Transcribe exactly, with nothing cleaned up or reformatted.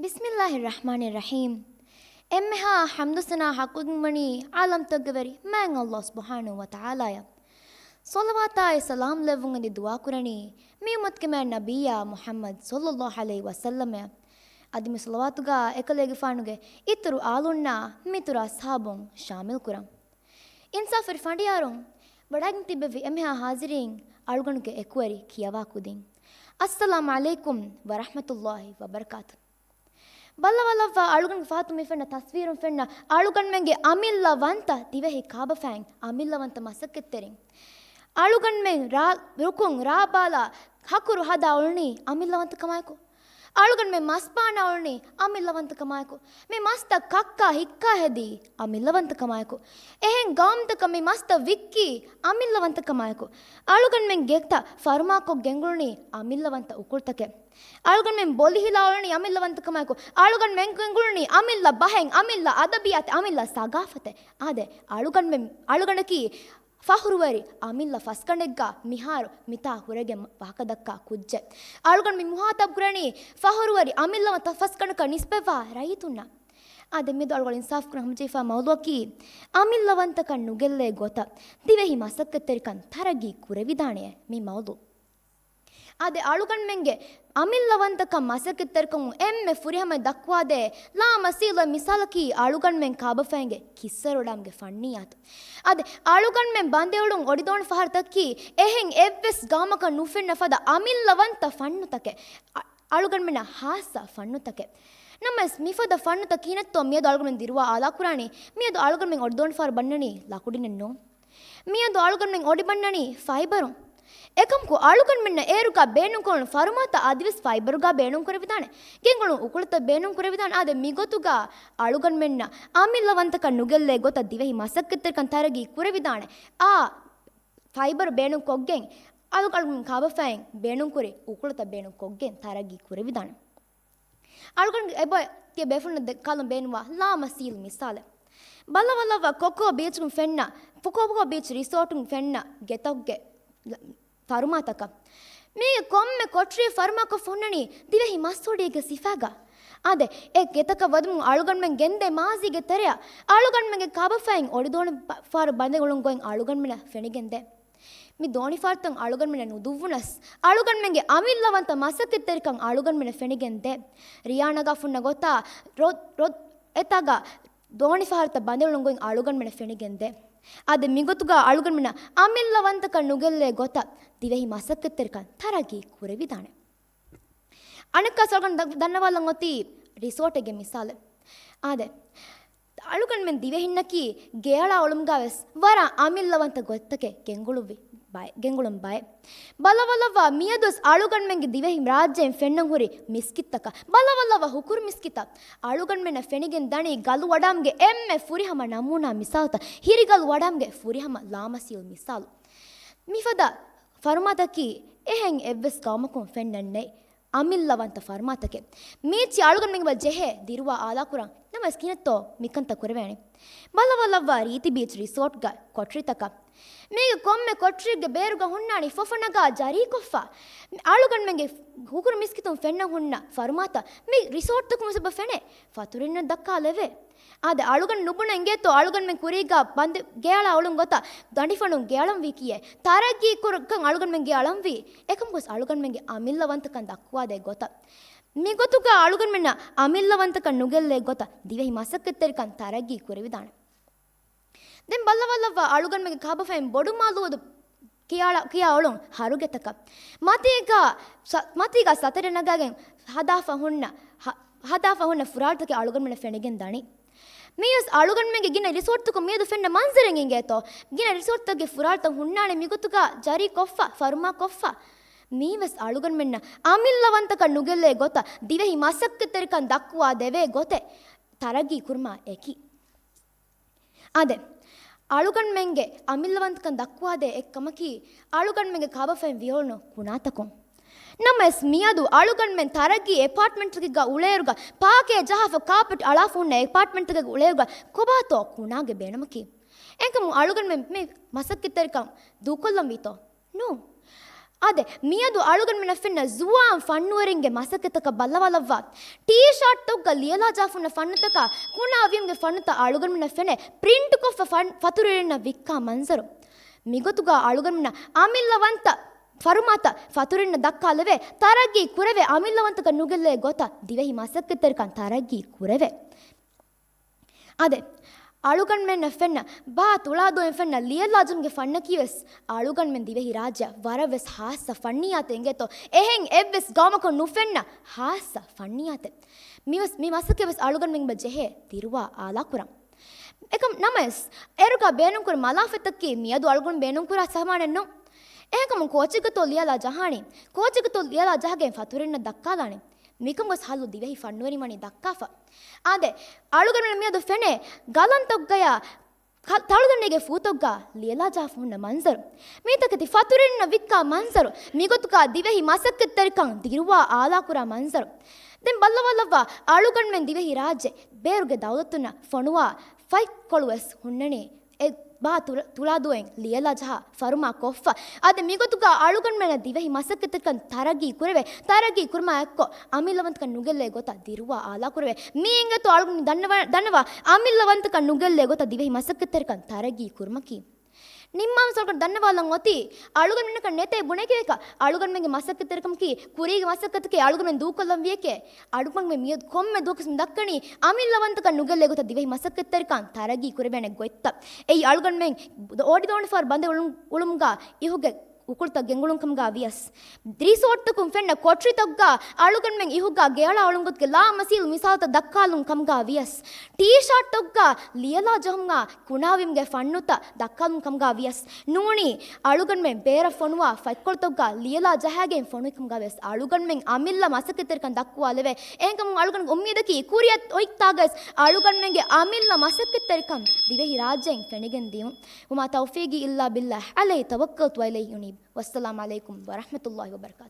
ބިސްމިއްލާހިއްރަޙްމާނިއްރަޙީމް. އެންމެހާ ޙަމްދު ސަނާ ޙައްޤުވެގެންވަނީ ޢާލަމްތަކުގެ ވެރި މާތް ﷲ ސުބްޙާނަހޫ ވަތަޢާލާއަށް. ޞަލަވާތާއި ސަލާމް ލެއްވުން އެދި ދުޢާ ކުރަނީ މި އުއްމަތުގެ މާތް ނަބިއްޔާ މުޙައްމަދު ޞައްލައްލާހު ޢަލައިހި ވަސައްލަމަށް. އަދި މި ޞަލަވާތުގަ އެކަލޭގެފާނުގެ އިތުރު އާލުންނާ މިތުރު އަޞްޙާބުން ޝާމިލް ކުރަން. އިންސާފުވެރި ފަނޑިޔާރުން، ވަޑައިގެން ތިއްބެވި އެންމެހާ ޙާޟިރީން، އަޅުގަނޑުގެ އެކުވެރި ކިޔަވާ ކުދިން. އައްސަލާމު ޢަލައިކުމް ވަރަޙްމަތުﷲ ވަބަރަކާތު. ބައްލަވާލައްވާ އަޅުގަނޑުގެ ފަހަތުން މި ފެންނަ ތަސްވީރުން ފެންނަ އަޅުގަނޑުމެންގެ އަމިއްލަވަންތަ ދިވެހި ކާބަފައިން، އަމިއްލަވަންތަ މަސައްކަތްތެރިން. އަޅުގަނޑުމެން ރާ-، ރުކުން ރާބާލާ ހަކުރު ހަދާ އުޅުނީ އަމިއްލަވަންތަކަމާއެކު. އަޅުގަނޑުމެން މަސް ބާނާ އުޅުނީ އަމިއްލަވަންތަކަމާއެކު. މި މަސްތައް ކައްކާ ހިއްކާ ހެދީ އަމިއްލަވަންތަކަމާއެކު. އެހެން ގައުމުތަކަށް މި މަސްތައް ވިއްކީ އަމިއްލަވަންތަކަމާއެކު. އަޅުގަނޑުމެން ގެތައް ފަރުމާކޮށް ގެންގުޅުނީ އަމިއްލަވަންތަ އުކުޅުތަކެއް. އަޅުގަނޑުމެން ބޮލި ހިލާ އުޅުނީ އަމިއްލަވަންތަކަމާއެކު. އަޅުގަނޑުމެން ގެންގުޅުނީ އަމިއްލަ ބަހެއް، އަމިއްލަ އަދަބިއްޔާތެއް، އަމިއްލަ ސަގާފަތެއް. އާދެ، އަޅުގަނޑުމެން، އަޅުގަނޑަކީ ފަޚުރުވެރި އަމިއްލަ ފަސްގަނޑެއްގަ މިހާރު މިތާ ހުރެގެން ވާހަކަދައްކާ ކުއްޖެއް. އަޅުގަނޑު މި މުހާތަބް ކުރަނީ ފަޚުރުވެރި އަމިއްލަވަންތަ ފަސްގަނޑަކަށް ނިސްބަތްވާ ރައްޔިތުންނަށް. އާދެ، މިއަދު އަޅުގަނޑު އިންސާފް ކުރަން ހަމަޖެހިފާ މައުޟޫޢަކީ އަމިއްލަވަންތަކަށް ނުގެއްލޭ ގޮތަށް ދިވެހި މަސައްކަތްތެރިކަން ތަރައްގީ ކުރެވިދާނެ މި މައުޟޫޢު. އާދެ، އަޅުގަނޑުމެންގެ އަމިއްލަވަންތަކަން މަސައްކަތްތެރިކަމުން އެންމެ ފުރިހަމަ ދައްކުވާދޭ ލާމަސީލު މިސާލަކީ އަޅުގަނޑުމެން ކާބަފައިންގެ ކިއްސަރު ވަޑާމުގެ ފަންނިއްޔާތު. އާދެ، އަޅުގަނޑުމެން ބަނދެއުޅުން އޮޑިދޯނި ފަހަރުތަކީ އެހެން އެއްވެސް ގައުމަކަށް ނުފެންނަ ފަދަ އަމިއްލަވަންތަ ފަންނުތަކެއް. އަ-، އަޅުގަނޑުމެންނަށް ހާއްސަ ފަންނުތަކެއް. ނަމަވެސް، މިފަދަ ފަންނުތައް ކިހިނެއްތޯ މިއަދު އަޅުގަނޑުމެން ދިރުވާ އާލާކުރާނީ؟ މިއަދު އަޅުގަނޑުމެން އޮޑިދޯނި ފަހަރު ބަންނަނީ ލަކުޑިނެއް ނޫން. މިއަދު އަޅުގަނޑުމެން އޮޑި ބަންނަނީ ފައިބަރުން. އެކަމަކު، އަޅުގަނޑުމެންނަށް އޭރުގަ ބޭނުންކުރުނު ފަރުމާތައް އަދިވެސް ފައިބަރުގަ ބޭނުންކުރެވިދާނެ. ގެންގުޅުނު އުކުޅަތައް ބޭނުންކުރެވިދާނެ. އާދެ، މިގޮތުގަ އަޅުގަނޑުމެންނަށް އަމިއްލަވަންތަކަން ނުގެއްލޭ ގޮތަށް ދިވެހި މަސައްކަތްތެރިކަން ތަރައްގީ ކުރެވިދާނެ. އާ، ފައިބަރު ބޭނުންކޮށްގެން، އަޅުގަނޑު ކާބަފައިން ބޭނުންކުރި އުކުޅަތައް ބޭނުންކޮށްގެން ތަރައްގީ ކުރެވިދާނެ. އަޅުގަނޑު އެބަ ތިޔަ ބޭފުޅުން ދެ ކަލަން ބޭނުންވާ ލާމަސީލު މިސާލެއް. ބައްލަވާލައްވާ ކޮކޯ ބީޗުން ފެންނަ، ކޮކޯ ބީޗް ރިސޯޓުން ފެންނަ ގެތަކުގެ ފަރުމާތަކަށް. މީގެ ކޮންމެ ކޮޓަރިއެއް ފަރުމާކޮށް ހުންނަނީ ދިވެހި މަސްހޮޑިއެއްގެ ސިފަގަ. އާދެ، އެ ގެތަކަށް ވަދެމުން އަޅުގަނޑުމެން ގެންދޭ މާޒީގެ ތެރެއަށް އަޅުގަނޑުމެންގެ ކާބަފައިން އޮޑިދޯނި ފަ-، ފަހަރު ބަނދެއުޅުން ގޮތް އަޅުގަނޑުމެންނަށް ފެނިގެންދޭ. މި ދޯނިފަހަރުތައް އަޅުގަނޑުމެން ނުދުއްވުނަސް، އަޅުގަނޑުމެންގެ އަމިއްލަވަންތަ މަސައްކަތްތެރިކަން އަޅުގަނޑުމެން ފެނިގެން ދޭ. ރިޔާ ނަގާފުންނަ ގޮތާ ރޮ-، ރޮ-، އެތާގަ ދޯނިފަހަރުތައް ބަނދެއުޅުން ގޮތް އަޅުގަނޑުމެން ފެނިގެން ދޭ. އާދެ، މިގޮތުގަ އަޅުގަނޑުމެން އަމިއްލަވަންތަކަން ނުގެއްލޭ ގޮތަށް ދިވެހި މަސައްކަތްތެރިކަން ތަރައްގީ ކުރެވިދާނެ. އަނެއްކާ އަޅުގަނޑު ދަ-، ދަންނަވާލަން އޮތީ ރިސޯޓެއްގެ މިސާލެއް. އާދެ، އަޅުގަނޑުމެން ދިވެހިންނަކީ ގެއަޅާ އުޅުމުގަވެސް ވަރަށް އަމިއްލަވަންތަ ގޮތްތަކެއް ގެންގުޅުއްވި ބައެއް، ގެންގުޅުން ބައެއް. ބައްލަވާލައްވާ މިއަދުވެސް އަޅުގަނޑުމެންގެ ދިވެހި ރާއްޖޭން ފެންނަން ހުރި މިސްކިތްތަކަށް. ބައްލަވާލައްވާ ހުކުރު މިސްކިތަށް. އަޅުގަނޑުމެންނަށް ފެނިގެން ދަނީ ގަލު ވަޑާމުގެ އެންމެ ފުރިހަމަ ނަމޫނާ މިސާލުތައް، ހިރިގަލު ވަޑާމުގެ ފުރިހަމަ ލާމަސީލު މިސާލު. މިފަދަ ފަރުމާތަކީ އެހެން އެއްވެސް ގައުމަކުން ފެންނަން ނެތް. އަމިއްލަވަންތަ ފަރުމާތަކެއް. މީޗި އަޅުގަނޑުމެން އެބަ ޖެހޭ ދިރުވާ އާލާކުރަން. ނަމަވެސް ކިހިނެއްތޯ މިކަންތައް ކުރެވޭނެ؟ ބައްލަވާލައްވާ ރީތި ބީޗް ރިސޯޓްގަ ކޮޓަރިތަކަށް. މީގެ ކޮންމެ ކޮޓަރިއެއްގެ ބޭރުގަ ހުންނާނީ ފޮފަ ނަގާ ޖަރީކޮށްފަ. އަޅުގަނޑުމެންގެ ހުކުރު މިސްކިތުން ފެންނަން ހުންނަ ފަރުމާތައް މި ރިސޯޓްތަކުން ވެސް އެބަ ފެނޭ. ފަތުރިންނަށް ދައްކާލެވޭ. އާދެ، އަޅުގަނޑު ނުބުނަ އިނގޭތޯ އަޅުގަނޑުމެން ކުރީގަ ބަނދެ ގެއަޅާ އުޅުން ގޮތަށް ދަނޑިފަނުން ގެއަޅަންވީ ކިޔޭ. ތަރައްގީ ކުރު-، ކަން އަޅުގަނޑުމެން ގެއަޅަންވީ. އެކަމަކުވެސް އަޅުގަނޑުމެންގެ އަމިއްލަވަންތަކަން ދައްކުވާދޭ ގޮތަށް. މިގޮތުގަ އަޅުގަނޑުމެންނަށް އަމިއްލަވަންތަކަން ނުގެއްލޭ ގޮތަށް ދިވެހި މަސައްކަތްތެރިކަން ތަރައްގީ ކުރެވިދާނެ. ދެން ބައްލަވާލައްވާ އަޅުގަނޑުމެންގެ ކާބަފައިން ބޮޑުމާލޫދު ކިޔާ، ކިޔާ އުޅުން ހަރުގެތަކަށް. މަތީގަ ސަ-، މަތީގަ ސަތަރެ ނަގާގެން ހަދާފަ ހުންނަ، ހަ-، ހަދާފަ ހުންނަ ފުރާޅުތަކެއް އަޅުގަނޑުމެންނަށް ފެނިގެން ދަނީ. މިއަސް އަޅުގަނޑުމެންގެ ގިނަ ރިސޯޓްތަކުން މިއަދު ފެންނަ މަންޒަރެއް އިނގޭތޯ. ގިނަ ރިސޯޓްތަކުގެ ފުރާޅުތައް ހުންނާނެ މިގޮތުގަ ޖަރީ ކޮށްފަ، ފަރުމާ ކޮށްފަ. މީވެސް އަޅުގަނޑުމެންނަށް އަމިއްލަވަންތަކަން ނުގެއްލޭ ގޮތަށް ދިވެހި މަސައްކަތްތެރިކަން ދައްކުވާ ދެވޭ ގޮތެއް ތަރައްގީ ކުރުމާ އެކި. އާދެ، އަޅުގަނޑުމެންގެ އަމިއްލަވަންތަކަން ދައްކުވާދޭ އެއްކަމަކީ، އަޅުގަނޑުމެންގެ ކާބަފައިން ވިޔަޅުނު ކުނާތަކުން. ނަމަވެސް މިއަދު އަޅުގަނޑުމެން ތަރައްގީ އެޕާޓްމަންޓްތަކެއްގަ އުޅޭއިރުގަ، ޕާކޭ ޖަހާފަ ކާޕެޓް އަޅާފަ ހުންނަ އެޕާޓްމަންޓްތަކެއްގަ އުޅޭއިރުގަ، ކޮބާތޯ ކުނާގެ ބޭނުމަކީ؟ އެކަމު އަޅުގަނޑުމެން މި މަސައްކަތްތެރިކަން ދޫކޮށްލަންވީތޯ؟ ނޫން. އާދެ، މިއަދު އަޅުގަނޑުމެންނަށް ފެންނަ ޒުވާން ފަންނުވެރިންގެ މަސައްކަތަކަށް ބައްލަވާލައްވާ. ޓީޝާޓްތަކުގަ ލިޔަލާޖާފުންނަ ފަންނުތަކާ، ކުނާވީމްގެ ފަންނުތައް އަޅުގަނޑުމެންނަށް ފެނޭ ޕްރިންޓްކޮށްފަ ފަން-، ފަތުރުވެރިންނަށް ވިއްކާ މަންޒަރު. މިގޮތުގަ އަޅުގަނޑުމެންނަށް އަމިއްލަވަންތަ ފަރުމާތައް ފަތުރުވެރިންނަށް ދައްކާލެވޭ، ތަރައްގީ ކުރެވޭ އަމިއްލަވަންތަކަށް ނުގެއްލޭ ގޮތަށް ދިވެހި މަސައްކަތްތެރިކަން ތަރައްގީ ކުރެވޭ. އާދެ، އަޅުގަނޑުމެންނަށް ފެންނަ ބާ ތުޅާދޫއިން ފެންނަ ލިޔަލާޖުމުގެ ފަންނަކީ ވެސް އަޅުގަނޑުމެން ދިވެހި ރާއްޖެއަށް ވަރަށް ވެސް ހާއްސަ ފަންނިއްޔާތެއް އިނގޭތޯ. އެހެން އެއްވެސް ގައުމަކުން ނުފެންނަ ހާއްސަ ފަންނިއްޔާތެއް. މިވެސް، މި މަސައްކަތް ވެސް އަޅުގަނޑުމެން ޖެހޭ ދިރުވާ އާލާކުރަން. އެކަމް ނަމަވެސް، އޭރުގަ ބޭނުންކުރި މަލާފަތަކީ މިއަދު އަޅުގަނޑު ބޭނުންކުރާ ސަމާނެއް ނޫން. އެހެންކަމުން ކޯޗެއްގަތޯ ލިޔަލާ ޖަހާނީ؟ ކޯޗެއްގަތޯ ލިޔަލާ ޖަހަގެން ފަތުރުވެރިންނަށް ދައްކާލާނީ؟ މިކަން ގޮސް ހައްލު ދިވެހި ފަންނުވެރިން ވަނީ ދައްކާފަ. އާދެ، އަޅުގަނޑުމެން މިއަދު ފެނޭ ގަލަންތަކުގަޔާ ތަޅުދަނޑީގެ ފޫތަކުގަ ލިޔަލާ ޖަހާފަ ހުންނަ މަންޒަރު. މިތަކެތި ފަތުރުވެރިންނަށް ވިއްކާ މަންޒަރު. މިގޮތުގަ ދިވެހި މަސައްކަތްތެރިކަން ދިރުވާ އާލާކުރާ މަންޒަރު. ދެން ބައްލަވާލައްވާ، އަޅުގަނޑުމެން ދިވެހި ރާއްޖެ ބޭރުގެ ދައުލަތުންނަށް ފޮނުވާ ފަތްކޮޅު ވެސް ހުންނަނީ އެ ބާ ތުޅަ-، ތުޅާދޫއިން ލިޔަލާ ޖަހާ ފަރުމާ ކޮށްފަ. އަދި މިގޮތުގަ އަޅުގަނޑުމެންނަށް ދިވެހި މަސައްކަތްތެރިކަން ތަރައްގީ ކުރެވޭ. ތަރައްގީ ކުރުމާ އެއްކޮށް، އަމިއްލަވަންތަކަން ނުގެއްލޭ ގޮތަށް ދިރުވާ އާލާ ކުރެވޭ. މި އިނގޭތޯ އަޅުގަނޑު ދަންނަވާ-، ދަންނަވާ އަމިއްލަވަންތަކަން ނުގެއްލޭ ގޮތަށް ދިވެހި މަސައްކަތްތެރިކަން ތަރައްގީ ކުރުމަކީ. ނިންމާލުމަށް އަޅުގަނޑު ދަންނަވާލަން އޮތީ، އަޅުގަނޑުމެންނަކަށް ނެތޭ ބުނެކެވޭކަށް. އަޅުގަނޑުމެންގެ މަސައްކަތްތެރިކަމަކީ ކުރީގެ މަސައްކަތަކީ އަޅުގަނޑުމެން ދޫކޮށްލަން ވިޔަކޭ. އަޅުގަނޑުމެން މިއަދު ކޮންމެ ދުވަހަކުވެސް މި ދައްކަނީ އަމިއްލަވަންތަކަން ނުގެއްލޭ ގޮތަށް ދިވެހި މަސައްކަތްތެރިކަން ތަރައްގީ ކުރެވޭނެ ގޮތްތައް. އެއީ އަޅުގަނޑުމެން އޮޑިދޯނިފަހަރު ބަނދެއް އުޅުން-، އުޅުމުގަ އިހުގެ އުކުޅުތައް ގެންގުޅުން ކަމުގަ ވިޔަސް، ރިސޯޓްތަކުން ފެންނަ ކޮޓަރިތަކުގަ އަޅުގަނޑުމެން އިހުގަ ގެއަޅާ އުޅުން ގޮތުގެ ލާމަސީލު މިސާލުތައް ދައްކާލުން ކަމުގަ ވިޔަސް، ޓީޝާޓްތަކުގަ ލިޔަލާ ޖަހުމާ ކުނާވީމްގެ ފަންނުތައް ދައްކާލުން ކަމުގަ ވިޔަސް، ނޫނީ އަޅުގަނޑުމެން ބޭރަށް ފޮނުވާ ފަތްކޮޅުތަކުގަ ލިޔަލާ ޖަހާގެން ފޮނުވި ކަމުގަ ވިޔަސް އަޅުގަނޑުމެން އަމިއްލަ މަސައްކަތްތެރިކަން ދައްކުވާލެވޭ. އެހެންކަމުން އަޅުގަނޑުގެ އުއްމީދަކީ ކުރިއަށް އޮތްތާގަސް އަޅުގަނޑުމެންގެ އަމިއްލަ މަސައްކަތްތެރިކަން ދިވެހި ރާއްޖެއިން ފެނިގެން ދިޔުން. وما توفيقي إلا بالله عليه توكلت وإليه أنيب. والسلام عليكم ورحمة الله وبركاته.